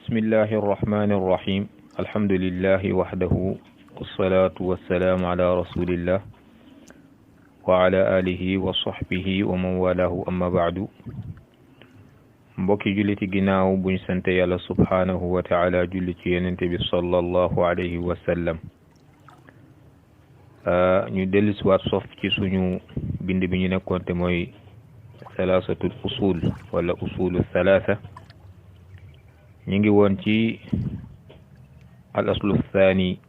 بسم الله الرحمن الرحيم الحمد لله وحده والصلاة والسلام على رسول الله وعلى آله وصحبه ومن والاه أما بعد mbokki juliti ginnaaw buñ sante yàlla subhanahu wa ta'ala julli ci yenente bi sallallahu alayhi wa sallam ñu dellusi waat sof ci suñu bind bi ñu nekkoon te mooy salaasatul usul wala usulu salaasa ñu ngi woon ci al aslu thani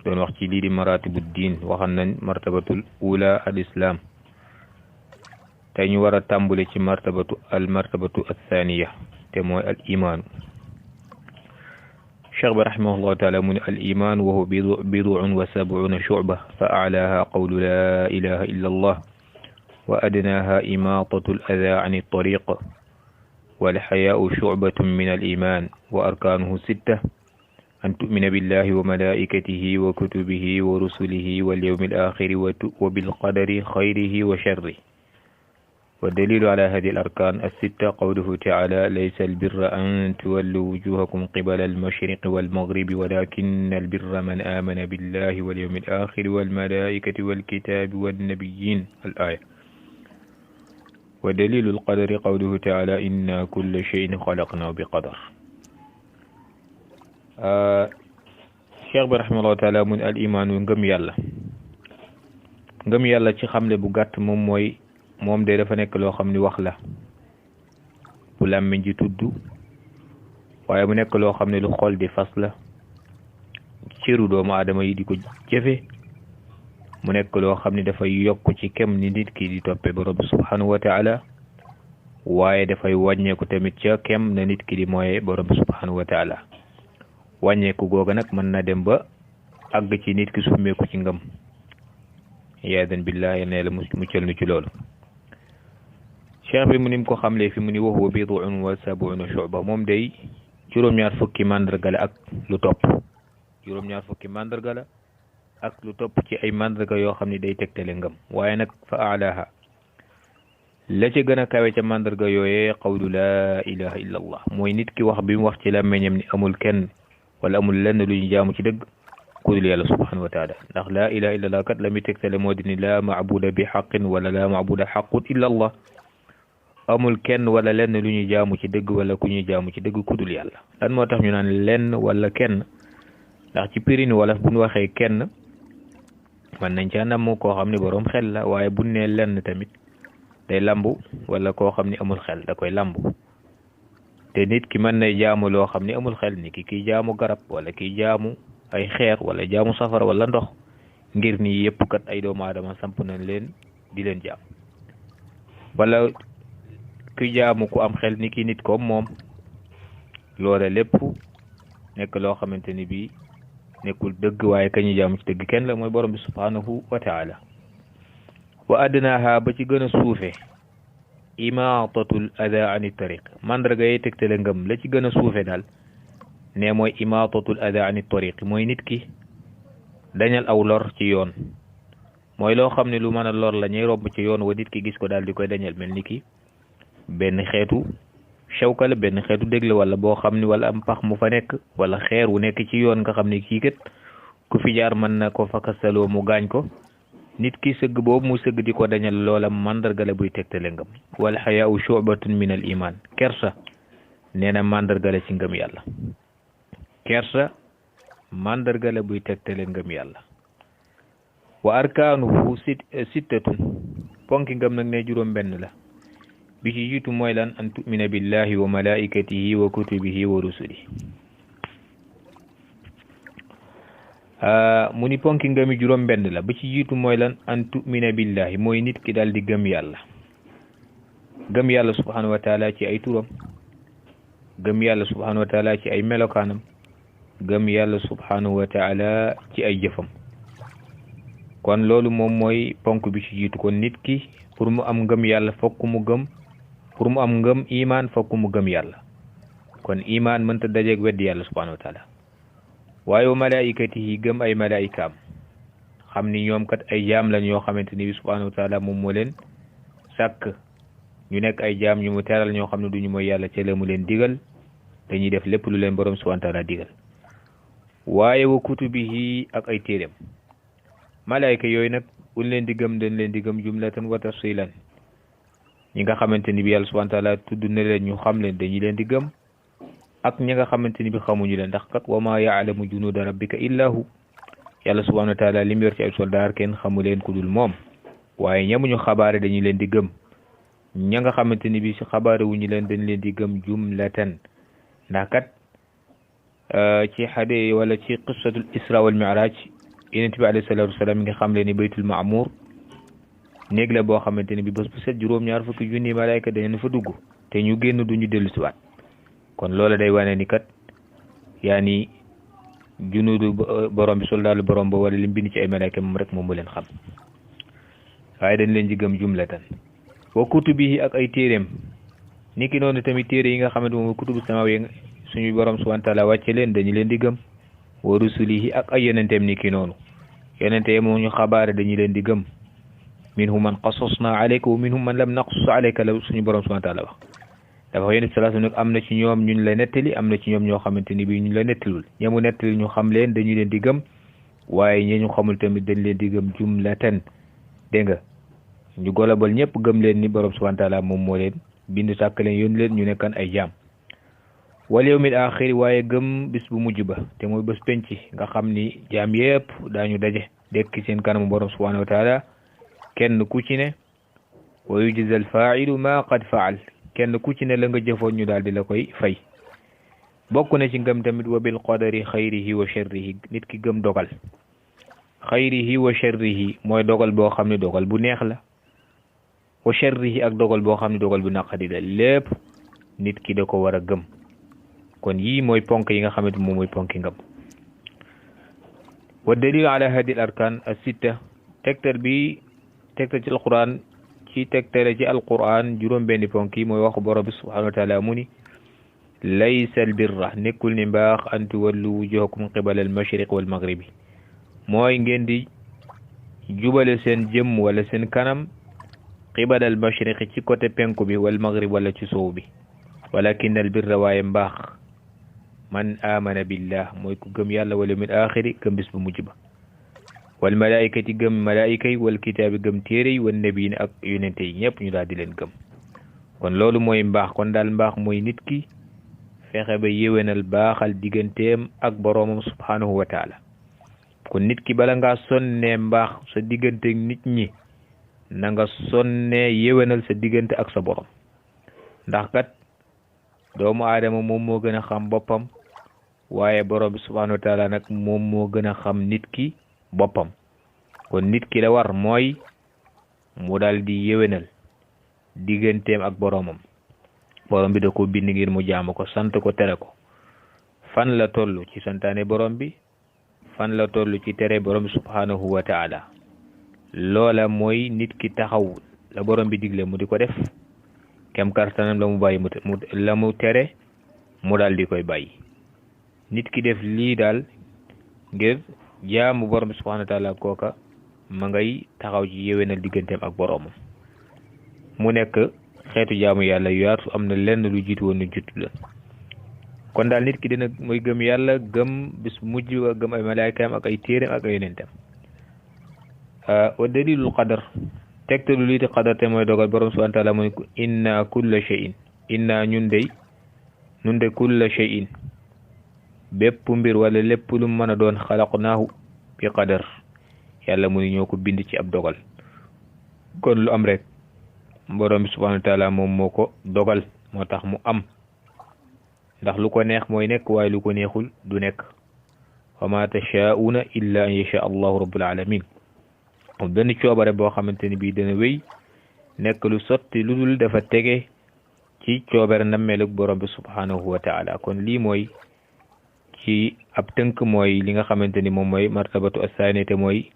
doon wax ci lii di maratibu diin waxan nañ martabatul ula al islam tey ñu war a tàmbale ci martabatu athaniya te mooy al iman cheikh bi rahimahullahu taala mu ne al iman wa huwa bid'un wa sab'una shu'ba fa a'laha qawlu la ilaha illa allah wa adnaha imatatu al adha an at-tariq wal haya'u shu'batun min al iman wa arkanuhu sitta an tu'mina billahi wa malaikatihi wa kutubihi wa rusulihi wal yawmil akhir wa bil qadari khayrihi wa sharrihi والدليل على هذه الأركان الستة قوله تعالى ليس البر أن تولوا وجوهكم قبل المشرق والمغرب ولكن البر من آمن بالله واليوم الآخر والملائكة والكتاب والنبيين الآية ودليل القدر قوله تعالى إنا كل شيء خلقناه بقدر Cheikh bi rahimahullah taala mun al imaanu ngëm yàlla ci xamle bu gàtt moom de dafa nekk loo xam ni wax la bu làmmiñ ji tudd waaye mu nekk loo xam ne lu xol di fas la cëru doomu aadama yi di ko jëfe mu nekk loo xam ne dafay yokk ci kem ni nit ki di toppe borom bi subhanahu wa taala waaye dafay wàññeeku tamit ca kem na nit ki di mooye borom bi subhanahu wa taala wàññeeku googa nag mën na dem ba àgg ci nit ki summeeku ci ngëm iyaadan billahi ne la muccal nu ci loolu cheikh bi mu nim ko xamle fi mu ni wa huwa bid'un wa sab'una shu'ba moom day juróom-ñaar fukki mandarga la ak lu topp ci ay mandarga yoo xam ne day tegtale ngëm waaye nag fa a'laha la ci gën a kawe ca mandarga yooyee qawlu laa ilaha illa allah mooy nit ki wax bi mu wax ci làmmiñam ni amul kenn wala amul lenn lu ñu jaamu ci dëgg ku dul yàlla subhanahu wa taala ndax laa ilaha illa allah kat la muy tegtale moo di ni laa maabuda bi xaqin wala laa maabuda xaqut illa allah amul kenn wala lenn lu ñuy jaamu ci dëgg wala ku ñuy jaamu ci dëgg ku dul yàlla lan moo tax ñu naan lenn wala kenn ndax ci pirin wala bu ñu waxee kenn man nañ ca namm koo xam ne boroom xel la waaye bu nee lenn tamit day lambu wala koo xam ne amul xel da koy lambu te nit ki mën nay jaamu loo xam ne amul xel ni kiy jaamu garab wala kiy jaamu ay xeer wala jaamu safara wala ndox ngir ni yëpp kat ay doomu aadama samp nañ leen di leen jaam wala ki jaamu ku am xel ni ki nit comme moom loole lépp nekk loo xamante ni bii nekkul dëgg waaye kañu jaamu ci dëgg kenn la mooy borom bi subhanahu wa taala wa adnaha ba ci gën a suufe imaatatul ada ani tariq mandarga yey tegtale ngëm la ci gën a suufe daal ne mooy imaatatul ada ani tariq mooy nit ki dañal aw lor ci yoon mooy loo xam ne lu mën a lor la ñuy romb ci yoon wa nit ki gis ko daal di koy dañal mel ni ki benn xeetu shawka la benn xeetu dégle wala boo xam ni wala am pax mu fa nekk wala xeer wu nekk ci yoon nga xam ne kii kat ku fi jaar mën na ko fakastaloo mu gaañ ko nit ki sëgg boobu mu sëgg di ko dañal loola mandarga la buy tegtale ngëm wala xayaau shu'batun min al iman kersa nee na mandarga la ci ngëm yàlla kersa mandarga la buy tegtale ngëm yàlla wa arkaanuhu sittatun ponki ngëm nag ne juróom benn la bi ci jiitu mooy lan an tu'mina billahi wa malaikatihi wa kutubihi wa rusulihi mu ni ponki ngëmi juróom benn la bi ci jiitu mooy lan an tu'mina billahi mooy nit ki daal di gëm yàlla subhanahu wa taala ci ay turam gëm yàlla subhanahu wa taala ci ay melokaanam gëm yàlla subhanahu wa taala ci ay jëfam kon loolu moom mooy ponk bi ci jiitu kon nit ki pour mu am ngëm yàlla fokk mu gëm pour mu am ngëm iman fokk mu gëm yàlla kon iman mënta dajeeg weddi yàlla subhanahu wa taala waaye wa malaikatihi gëm ay malaikaam xam ni ñoom kat ay jaam lañ yoo xamante ni subhanahu wa taala moom moo leen sàkk ñu nekk ay jaam ñu mu teral ñoo xam ne duñu mooy yàlla ca la mu leen digal dañuy def lépp lu leen borom subhanahu wa taala digal waaye wa kutubihi ak ay téeréem malaayka yooyu nag buñ leen di gëm dañ leen di gëm jumlatan wa tafsilan ñi nga xamante ni bi yàlla subhanahu wa taala tudd na leen ñu xam leen dañuy leen di gëm ak ñi nga xamante ni bi xamuñu leen ndax kat wa ma yaalamu junuuda rabbika illa hu yàlla subhanahu wa taala li mu yor ci ay soldaar kenn xamu leen ku dul moom waaye ñamuñu xabaare dañuy leen di gëm ña nga xamante ni bi si xabaare wuñu leen dañ leen di gëm jumlatan ndax kat ci xade wala ci qissatul isra wal mi'raj yonent bi alayhi salaatu wasalaam nga xam leen ni baytul ma'mur néeg la boo xamante ni bi bés bu set juróom-ñaar fukki junni malaayka dañu fa dugg te ñu génn duñu dellu si waat kon loola day wane ni kat yaani junuudu borom bi soldaalu borom ba wala lim bind ci ay malaayka moom rek moom mu leen xam waaye dañ leen di gëm jumlatan wa kutubihi ak ay téeréem niki noonu tamit téere yi nga xamante moom kutubu samaawi suñu borom subhanahu wa taala wàcce leen dañu leen di gëm wa rusulihi ak ay yonenteem niki noonu yonente moom ñu xabaare dañu leen di gëm minhum man qasasna alayka wa minhum man lam naqsus alayka la suñu borom subhanahu wa taala wax dafa yonent sallallahu alayhi wasallam am na ci ñoom ñun la nettali am na ci ñoom ñoo xamante ni bi ñu la nettalul ñamu nettali ñu xam leen dañu leen di gëm waaye ñi ñu xamul tamit dañ leen di gëm jumlatan dégg nga ñu golobal ñëpp gëm leen ni borom subhanahu wa taala moom moo leen bind sàkk leen yónni leen ñu nekkan ay jaam wal yawmil axir waaye gëm bis bu mujj ba te mooy bés penc nga xam ni jaam yëpp daañu daje dekk seen kanamu borom subhanahu wa taala kenn ku ci ne wa yujza al faa'ilu ma qad faal kenn ku ci ne la nga jëfoon ñu daal di la koy fay bokk na ci ngëm tamit wa bil qadari xayrihi wa sharrihi nit ki gëm dogal xayrihi wa sharrihi mooy dogal boo xam ne dogal bu neex la wa sharrihi ak dogal boo xam ne dogal bu naqadi la lépp nit ki da ko war a gëm kon yii mooy ponk yi nga xamante moom mooy ponki ngëm wa dalil ala hadi al arkan as-sitta tegtal ci alquran ci tegtale ci alquran juróom benni ponk yi mooy waxu borom bi subhanahu wa taala mu ni laysa al birra nekkul ni mbaax an tuwallu wujuhakum qibala al mashriq wal maghribi mooy ngeen di jubale seen jëm wala seen kanam qibala al mashriq ci côté penku bi wal maghrib wala ci sow bi walakin al birra waaye mbaax man amana billah mooy ku gëm yàlla wala min axiri gëm bis bu mujj ba wal malaikati gëm malaika yi wal kitaabi gëm téere yi wal nabiyin ak yonente yi ñëpp ñu daal di leen gëm kon loolu mooy mbaax kon daal mbaax mooy nit ki fexe ba yéwénal baaxal digganteem ak boroomam subhanahu wa taala kon nit ki bala ngaa sonnee mbaax sa diggante nit ñi na nga sonnee yéwénal sa diggante ak sa borom ndax kat doomu aadama moom moo gën a xam boppam waaye borom bi subhanahu wa taala nag moom moo gën a xam nit ki boppam kon nit ki la war mooy mu daal di yéwénal digganteem ak boromam borom bi da ko bind ngir mu jaamu ko sant ko tere ko fan la toll ci santaane borom bi fan la toll ci tere borom bi subhanahu wa taala loola mooy nit ki taxaw la borom bi digle mu di ko def kem kartanam la mu bàyyi la mu tere mu daal di koy bàyyi nit ki def lii daal ngir jaamu borom bi subhanahu wa taala kooka ma ngay taxaw ci yéwénal digganteem ak boromam mu nekk xeetu jaamu yàlla yu yaatu am na lenn lu jiitu woon nu jiitu la kon daal nit ki dina mooy gëm yàlla gëm bis mujj wa gëm ay malaaykaam ak ay téereem ak ay yonentam wa dalilul qadar tegtalu lii di qadar te mooy dogal borom subhanahu wa taala mooy inna kulla shay'in inna ñun de kulla shay'in bépp mbir wala lépp lu mën a doon xalaqnaahu bi qadar yàlla mu ni ñoo ko bind ci ab dogal kon lu am rek borom bi subhanahu wa taala moom moo ko dogal moo tax mu am ndax lu ko neex mooy nekk waaye lu ko neexul du nekk wa ma tashaa'una illa an yasha allahu rabbul alamin benn coobare boo xamante ni bii dana wéy nekk lu sotti lu dul dafa tege ci coobare nammeelug borom bi subhanahu wa taala kon lii mooy ci ab tënk mooy li nga xamante ni moom mooy martabatu as-saaniyata mooy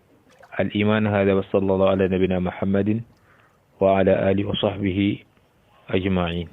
al iman hada wa sallallahu ala nabina muhammadin wa ala alihi wa sahbihi ajmain